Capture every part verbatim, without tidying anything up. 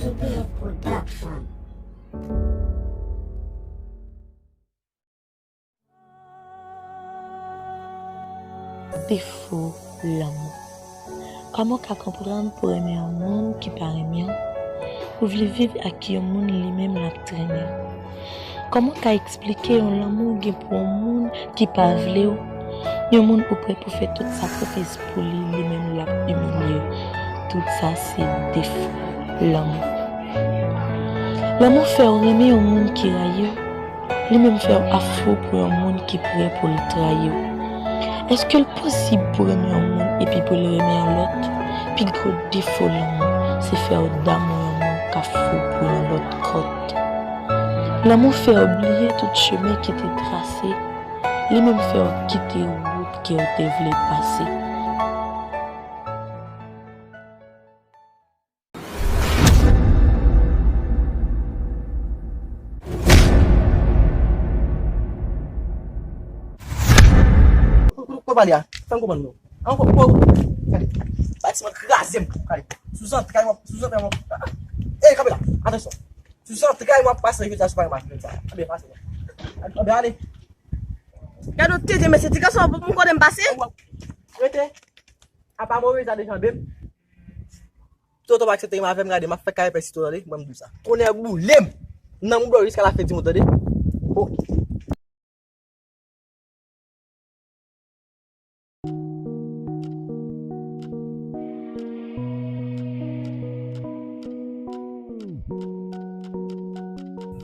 T P F Production. Defo lanmou. Kòman w ka konprann pou renmen yon moun ki pa renmen w? Ou vle viv ak yon moun li menm l ap trennen w. Kòman w ka eksplike yon lanmou w gen pou yon moun ki pa vle w? Yon moun ou prè pou fè tout sakrifis pou li, li menm l ap imilye w. Tout sa se defo lanmou. Lanmou fè w renmen yon moun ki rayi w. Li menm fè w ap fou pou yon moun ki prè pou l trayi w. Èske l posib pou renmen yon moun epi pou l renmen yon lòt? Pi gwo defo lanmou, se fè w damou yon moun k ap fou pou yon lòt kòt. Lanmou fè w bliye tout chemen ki te trase, li menm fè w kite wout ke w te vle pase. Ko pale a? Fè m konprann nou. An ko ko. Bay ti man kraze m. Kay. Sou zantray mwen, sou zantray mwen. Ey, kanpe la. Atansyon. Sou zantray mwen pase jodi a sou pale ma jodi a. Anben pase. Anben ale. Gade w tete mesye ti gason pou m konnen m pase. Rete. Apa move sa dejanbe m. Toto pa aksepte renmen avè m, gade m ap fè kare pèsito tande, mwen m di w sa. Tonnè boule m. Nan m dò jiska la fen di mond tande. Oh.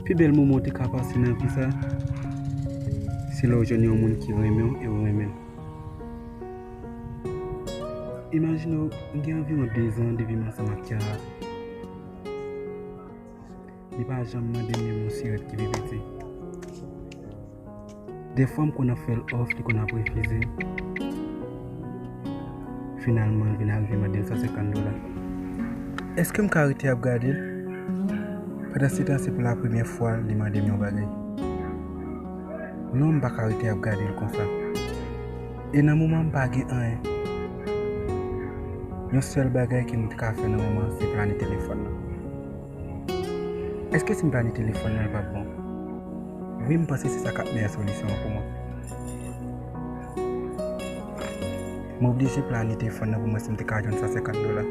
Pi bèl moman w te ka pase nan vi sa, se lè w jwenn yon moun ki renmen w e w renmen l. Imajine w, m gen anviwon dezan depi m ansanm ak Kiara. Li pa janm mande m menm yon sirèt ki pi piti. Dèfwa m konn ap fè l òf, li konn ap refize. Finalman, l vin arive mande m san senkant dola. Èske m ka rete ap gade l? Pandansetan, se pou lapremyè fwa li mande m yon bagay. Non, m pa ka rete ap gade l konsa. E nan moman m pa gen anyen. Yon sèl bagay ke m te ka fè nan moman an, se plane telefòn nan. Èske si m plane telefòn nan, l p ap bon? Wi, m panse se sa k ap meyè solisyon an pou mwen. M oblije plane telefòn nan pou mwen si m te ka jwenn san senkant dola.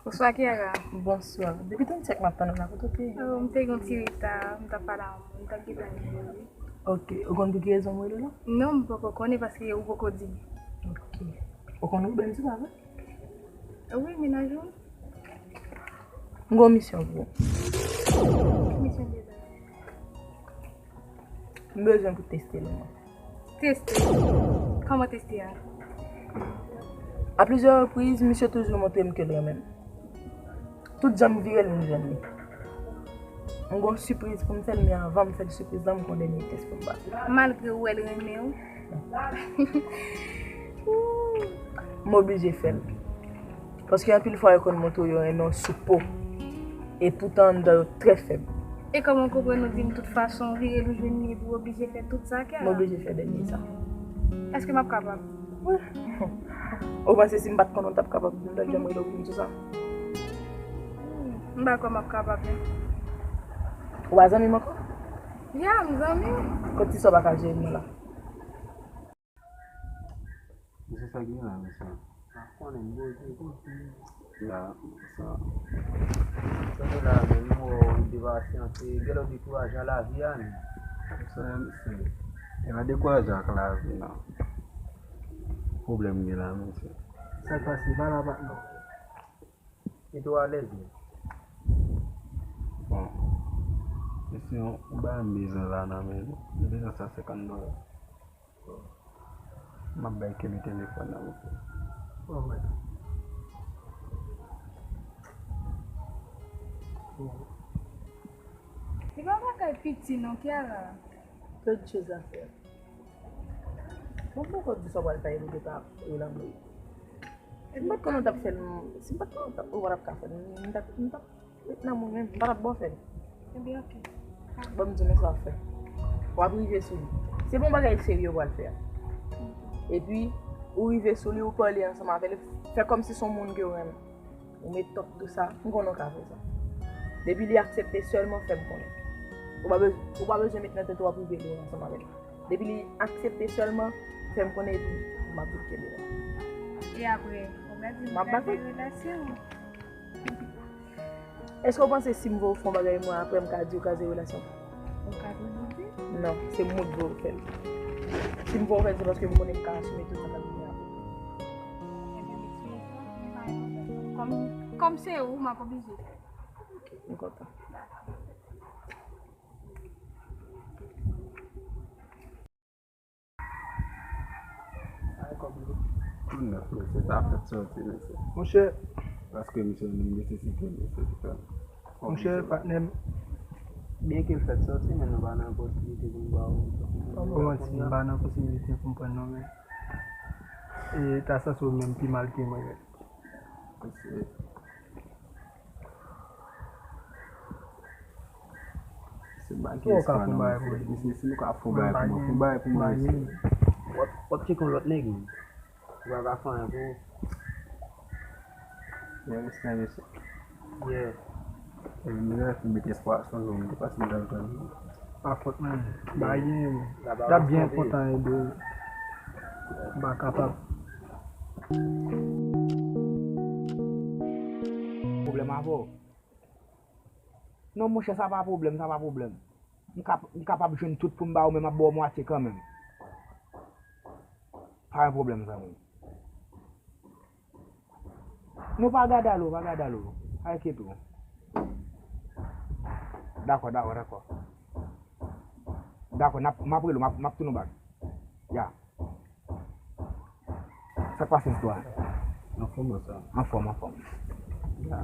Bonswa, Kiara. Bonswa. Depi trannsenk m ap tann ou la, kote w te ye? Oh, m te gen yon ti reta, m t ap pale a yon moun, m t ap gentan rive, wi. Ok. Ou konn pou ki rezon m rele w la? Non, m poko konnen paske ou poko di m. Ok. Ou konn Ruben, se pa vre? Wi, mennaj ou. M gen yon misyon pou ou. Ki misyon deja? M bezwen pou teste l, mwen. Teste? Kòman teste a? A plizyè repriz, misye toujou montre m ke l renmen m. Tout jan m vire l, m jwenn li. M gen yon sipriz pou m fè l, men anvan m fè l sipriz la, m gen yon dènye tès pou m pase. Malgre ou wè l renmen w? M oblije fè l. Paske anpil fwa yo konn montre w yo renmen w sou po. E poutan anndan yo trè fèb. E kòman w konprann ou di m tout fason, w vire l ou jwenn li epi w oblije fè tout sa, Kiara? M oblije fè dènye sa. Èske m ap kapab? Wi. Ou panse si m pa t konnen w t ap kapab, m t ap janm rele w pou m di w sa? M pa kwè m ap kapab, non. Ou pa zanmi m ankò? Ya, m zanmi w. Kot ti sa w pa ka jere m nan la? Mesye, sa k gen la, mesye? Pa konnen, Bondye, Bondye. Ya, sa. Sa gen la, men nou wè w depasyante, gen lè w dekouraje nan lavi a, men. Sa, mesye. E pa dekouraje ak lavi, non. Pwoblèm gen la, mesye. Sa k pase, pale avè m non. Kite w alèz, men. Bon. Mesye, yon bagay m bezwen la nan men nou. M bezwen san senkant dola. M ap bay Kelly telefòn nan, mesye. Bon, mwen. Bon. Se pa bagay piti non, Kiara. Lòt choz la fè. Bon, mwen poko di sa w pral fè, li te pa relanme. Si m pa t konnen w t ap fè l, si m pa t konnen w t ap, ou pa t ap ka fè l, m t ap, m t ap ret nan mwen menm, m pa t ap ba w fè l. Ebyen, oke. Ban m di w men sa w ap fè. W ap rive sou li. Se pa yon bagay serye w pral fè a. Epi, ou rive sou li, ou pale ansanm avè l, fè kòmsi se yon moun ke w renmen. Ou met top tou sa, m konnen w ka fè sa. Depi li aksepte sèlman fè m konnen. Ou pa bez-, ou pa bezwen met nan tèt ou w ap rive lwen ansanm avè l. Depi li aksepte sèlman fè m konnen epi m ap vin kenbe la. E apre, ou pral di m m ap pèdi relasyon. Èske w panse si m voye w fè yon bagay mwen apre m ka di w kraze relasyon? Ou ka toujou di. Non, se mwen k voye w fè l. Si m voye w fè l, se paske m konnen m ka asime tout sa k ap vini apre. Ebyen, m eksplize w, men pa gen pwoblèm. Kòm, kòm se ou, m ap oblije. Ok, m kontan. Tout nèf, mesye, sa fèt sòti, mesye. Monchè. Paske misye menm nesesite, mesye, frè m. Monchè, patnè m. Byen ke l fèt sòti, men nou pa nan posibilite pou n ba w. Pa manti, m pa nan posibilite pou m pran non, men. E ta sanse w menm pi mal ke mwen menm. Mesye. Se bagay ki espwa nan mwen, frè. Mesye, si nou ka fè yon bagay pou mwen, fè yon bagay pou mwen, mesye. W ap, w ap tcheke yon lòt nèg, men. Ou pa ka fè anyen pou ou. Mwen respè, mesye. Yeah. E mwen, mwen met espwa sou nou, mwen te pase nan tan. Pa fòt mwen. Bagay gen, m t ap byen kontan ede w. M pa kapab. Pwoblèm avè w. Non, monchè, sa pa pwoblèm, sa pa pwoblèm. M kap-, m kapab jwenn tout pou m ba ou, men m ap ba w mwatye kanmenm. Pa gen pwoblèm, zanmi. Non, pa gade alo, pa gade alo. Pa enkyete w. Dakò, dakò, dakò. Dakò, n ap, m ap rele w, m ap, m ap tounen w bak. Ya. Sa k pase, sitwayen? Anfòm, bòs la. Anfòm, anfòm. Ya.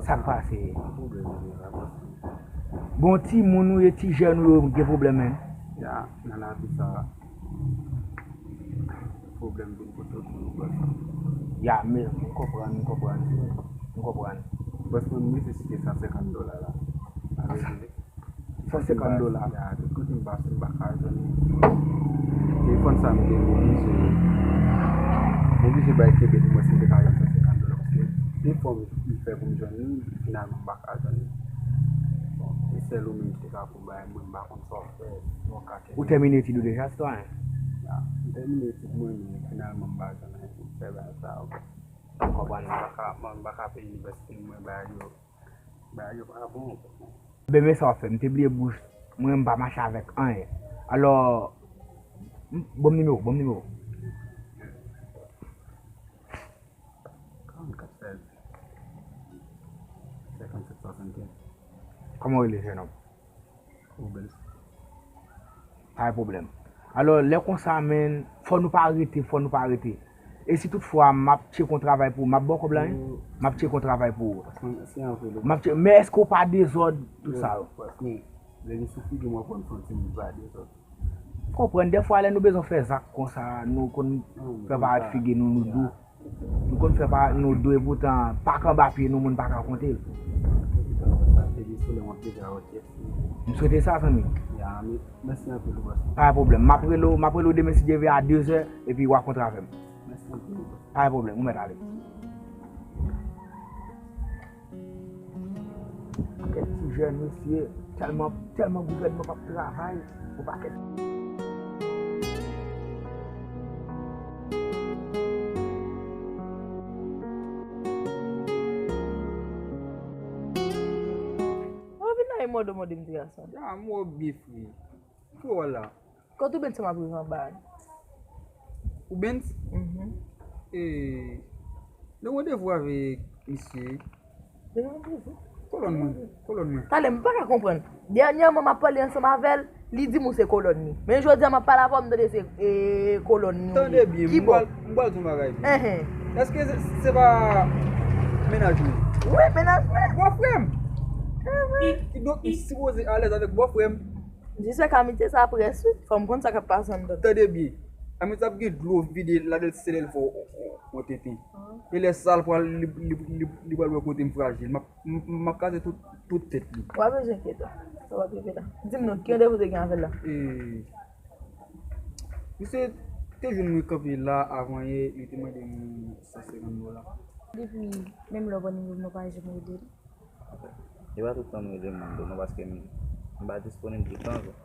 Sa k pase? Bon, timoun ou ye, ti jèn ou yo gen pwoblèm, men. Ya, nan lavi sa, pwoblèm vin pou tout moun, bòs. Ya, men, m konprann, m konprann. M konprann. Bòs, mwen, m nesesite san senkant dola la. San senkant dola. Ya, tout kote m pase, m pa ka jwenn li. Telefòn sa m gen, m oblije, m oblije bay kenbe pou mwen si m te ka jwenn san senkant dola. Paske de efò m fè pou m jwenn li, finalman m pa ka jwenn li. Bon, se sèl ou menm ki te ka pou bay mwen, m pa konn sa w fè, sa w ka kenbe. Ou tèmine etid ou deja, sitwayen? Ya, m tèmine etid mwen, men finalman m pa jwenn anyen pou m fè bagay sa yo. M konprann, m pa ka, m pa ka peye inivèsite mwen, bagay yo. Bagay yo pa bon. Ben, men sa w ap fè, m te bliye bouch mwen, m pa mache avèk anyen. Alò, m, ban m nimewo, ban m nimewo. Karannkat sèz, senkannsèt swasannkenz. Kòman w rele, jennonm? Rubens. Pa gen pwoblèm. Alò, lè konsa, men, fò nou pa rete, fò nou pa rete. E si toutfwa m ap tcheke yon travay pou ou, m ap ba w kòb la, wi? M ap tcheke yon travay pou ou. M ap tcheke, men èske w pa dezòd, tout sa yo? Paske lè li sou figi m, w ap wè m santi m pa dezòd. Konprann, dèfwa, lè nou bezwen fè zak konsa, nou konn fè parèt figi nou, nou dou. Nou konn fè pa nou dwe, poutan, pa k anba pye nou, moun pa ka konte l. M swete sa, zanmi. Pa gen pwoblèm. M ap rele w, m ap rele w demen, si Dye vle, a dezè, epi w ap kontre avè m. Pa gen pwoblèm, ou mèt ale. Pakèt ti jèn, mesye, tèlman, tèlman gouvènman p ap travay pou pakèt. Ou vin la e mòde mòde m ti gason. Ya, m wè w byen fri. Ki w wè la? Kote w Benson ap rive anba a? Ou Benz? Mhm. E, nan randevou avèk misye. Randevou? Kolòn mwen, kolòn mwen. Talè, m pa ka konprann. Dènyèman, m ap pale ansanm avè l, li di m ou se kolòn li. Men jodi a, m ap pale avè w, m tande se, e, kolòn li ou ye. Tande byen, m pral, m pral di w yon bagay. Enhen. Èske se, se pa mennaj mwen? Wi, mennaj mwen. Bòfrè m. Kidonk, m sipoze alèz avèk bòfrè m. Jis fè amitié sa près, wi. Fò m konn sa k ap pase anndan. Tande byen. Amitié ap gen dlo vide ladan l, se lè l fè w, w, w tenten. E lè sa l pral, li, li, li, li pral wè kote m frajil. M ap, m, m ap kraze tout, tout tèt li. W ap bezwen enkyete w. Sa w ap rive la. Di m non, ki randevou w te gen avè l la? E, misye te jwenn mwen kanpe la avan yè, li te mande m san senkant dola. Depi menm lè w pran nimewo m, nou pa janm rele l. E pa tout tan m rele m mande w non, paske m, m pa disponib tout tan tou.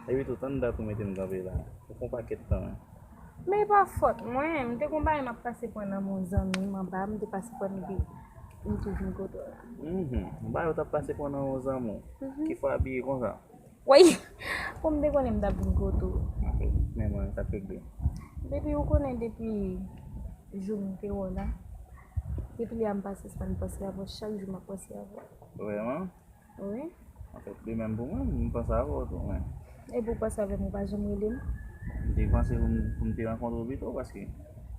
Epi tou, tann dat ou mete m kanpe la. Ou fè yon pakèt tan, wi. Men e pa fòt mwen, m te gon bagay m ap pase pran nan men yon zanmi m anba, m te pase pran epi m tou vin kote w la. Mhm. Yon bagay ou t ap pase pran nan yon zanmi w, ki fè w abiye konsa? Woy! Pou m te konnen m t ap vin kote w. Anfèt, men mwen, sa k regle? Baby, ou konnen depi jou m te wè w la, depi lè a m pase pa n panse avè w, chak jou m ap panse avè w. Vrèman? Wi. Anfèt, de menm pou mwen, m panse avè w tou, men. Epi w panse avè m, ou pa janm rele m? M te panse pou m, pou m te rankontre w pito, paske,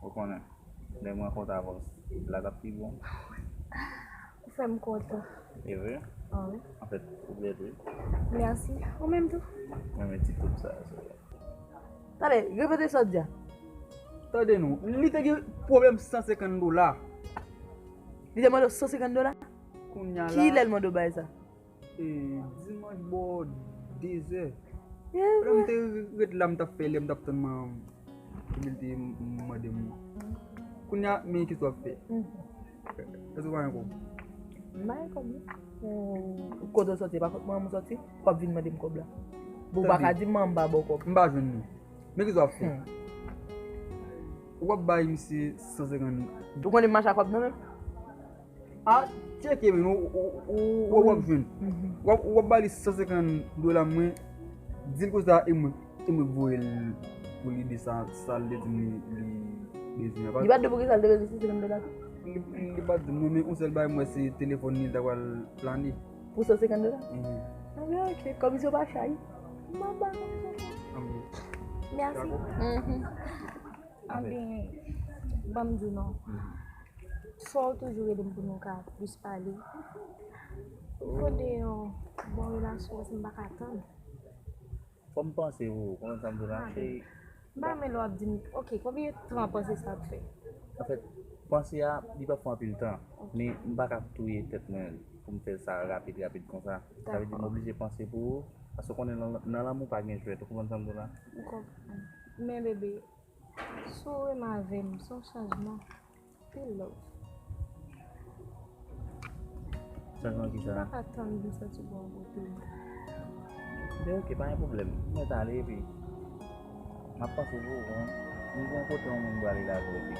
ou konnen, lè m rankontre avè w, la t ap pi bon. Ou fè m kontan. E vre? Ah wi. Anfèt, ou bèl tou. Mèsi. Ou menm tou. Mwen menm ti tout sa, se vre. Tande, repete sa w di a. Tande non, li te gen pwoblèm san senkant dola. Li te mande w san senkant dola? Kounye a la. Ki lè l mande w bay sa? E, dimanch bò de zè. Pandan m te ret la, m t ap fè lè, m t ap tann manman m. Epi l te mande m. Kounye a, men kisa w ap fè. Èske w pa gen kòb? M pa gen kòb, non. Kote w sòti? E pa kot manman m ou sòti? W ap vin mande m kòb la. Bon, ou pa ka di m manman m pa ba w kòb. M pa jwenn li. Men kisa w ap fè? Ou ap bay misye san senkant. Ou konnen m mache ak kòb nan men m? A, tcheke men, ou, ou, ou, ou ap jwenn. W ap, w ap ba li san senkant dola mwen, di l konsa, e mwen, e mwen k voye l pou li de sa, sa l te di m li, li bezwen an. Li pa t di w poukisa l te bezwen san senkant dola tou? Li, li pa t di m non, men yon sèl bagay m wè se telefòn li l ta pral plane. Pou san senkant dola? Mhm. Anben, ok. Kòm misye pa chay. M ap ba l. Anben. Mèsi. Dakò. Mhm. Anben, ban m di w non. Mhm. Fò w toujou rele m pou nou ka plis pale. M fon de yon bon relasyon, paske m pa ka tann. Fò m panse pou ou, konprann sa m di w la, cheri. M pa renmen lè w ap di m, ok, konbyen tan w panse sa ap fè? Anfèt, panse a, li p ap fè anpil tan, men m pa ka touye tèt mwen pou m fè sa rapid, rapid konsa. Sa vle di m oblije panse pou ou, paske w konnen nan, nan lanmou pa gen jwèt, ou konprann sa m di w la? M konprann. Men bebe, si w renmen avè m, se yon chanjman. Anpil love. Chanjman kisa? M pa ka tann vin sòti bò kote w. Ben ok, pa gen pwoblèm. M mèt ale epi m ap panse pou ou, wi. M gen yon kote yon moun m prale la tou epi.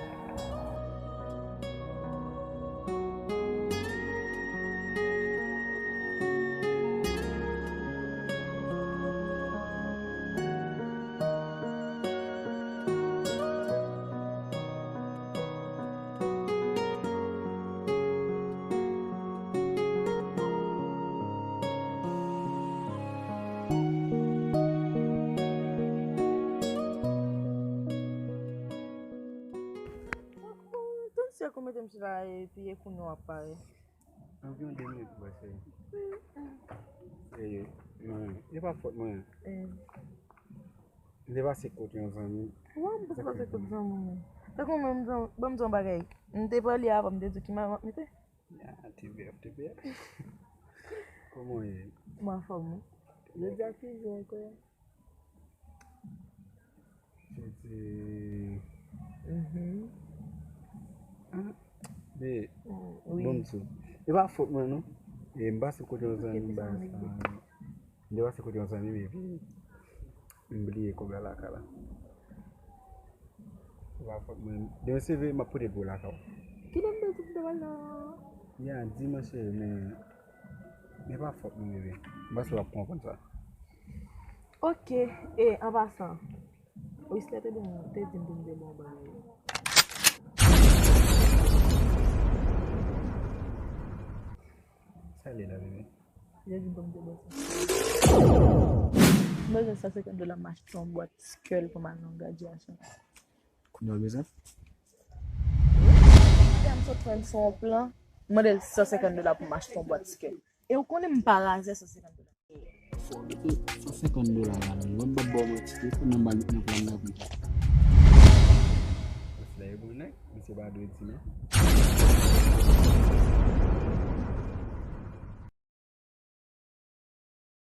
Tann syèk ou mete m chita la epi e kounye w ap pale. Anviwon de minit pou pase. E, mwen, e pa fòt mwen. M te pase kot yon zanmi. Wè, m te pase kot zanmi w. Tankou mwen, m di w, ban m di w yon bagay. M te pale avan, m te di w ki mari m ap mete. Ya, T B F, T B F. Kòman w ye? Mwen anfòm, wi. Jodi a ki jou ankò? Jodi. Mhm. Ah, men, mm, wi. Bon, m sou. E pa fòt mwen, non. E m pase kote yon zanmi m bay sa. M te pase kote yon zanmi m epi m bliye kòb la lakay la. Se pa fòt mwen. Demen se vre, m ap pote pou w lakay ou. Kilè m te di m te pral nan? Ya, di mwen cheri, men, men pa fòt mwen, bebe. M panse w ap konprann sa. Ok, e, an pasan, Whistler te di m, te di m pou m te ba w bagay yo. Sa l ye la, bebe? Jezi bon Dye bon sa. M bezwen san senkant dola m achte yon bwat skèl pou m al nan gradyasyon. Kounye a w bezwen? Lè m sot fè m sou yon plan, m mande l san senkant dola pou m achte yon bwat skèl. E ou konnen m pa razè san senkant dola. San senkant dola la, menm. Mwen m p ap ba w manti, telefòn nan m al met nan plan nan pou. Mesye la e bon nèg, mesye pa dwe di non.